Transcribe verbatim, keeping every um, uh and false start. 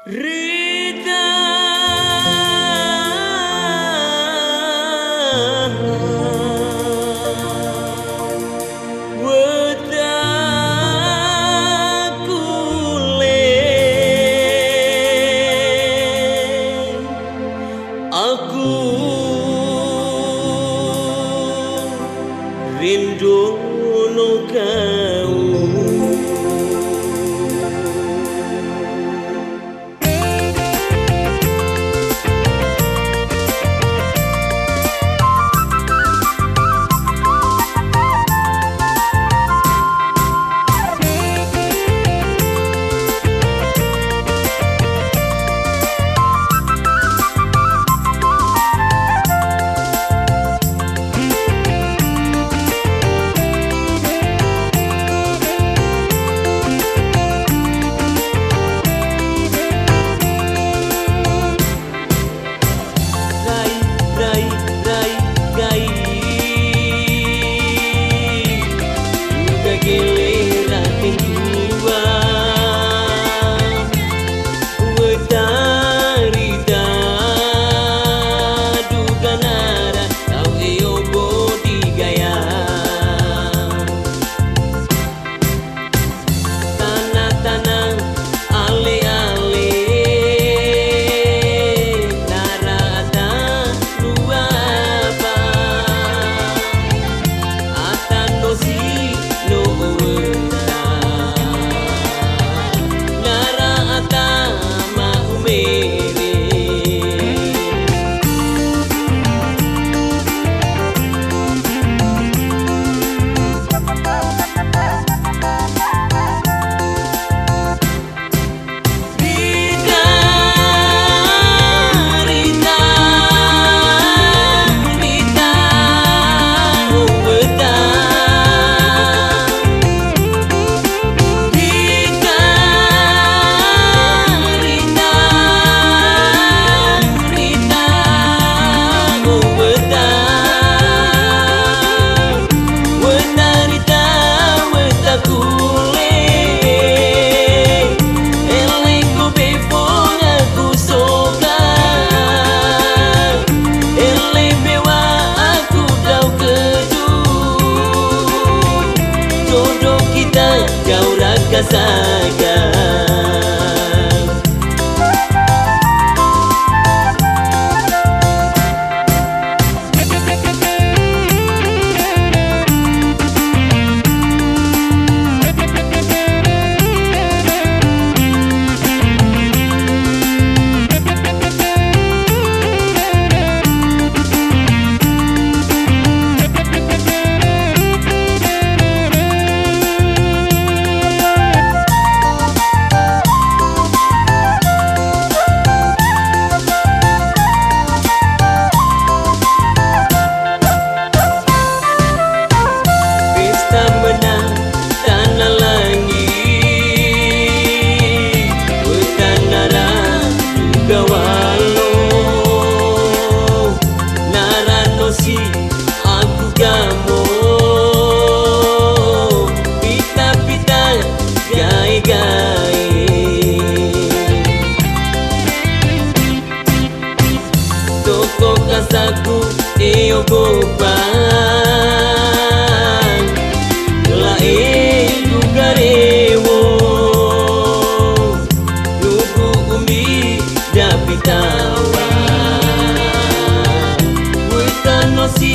Rita, wetaku le, aku rindu no kau. Rai, rai, rai, rai. Uga gele ra tendua. Wetari ta duga nara tau eo bo digaya. Tana-tana ale-ale, nara ata luapa. Ata no si no weta, nara ata ma umere. Rita, Rita, Rita, oh, weta. Rita, Rita, Rita, oh, weta. Weta Rita, wetaku le. Ele ko befo ngaku soka. Ele bewa aku dau kedu. Jodoh kita jauh raka saga. Pesta menang tana langi, weta nara duga walo, nara no si aku gamo, pita-pita gae-gae. Toko kasaku eo gopa, lae duga rewo, lugu umi dapi tawa. Weta no si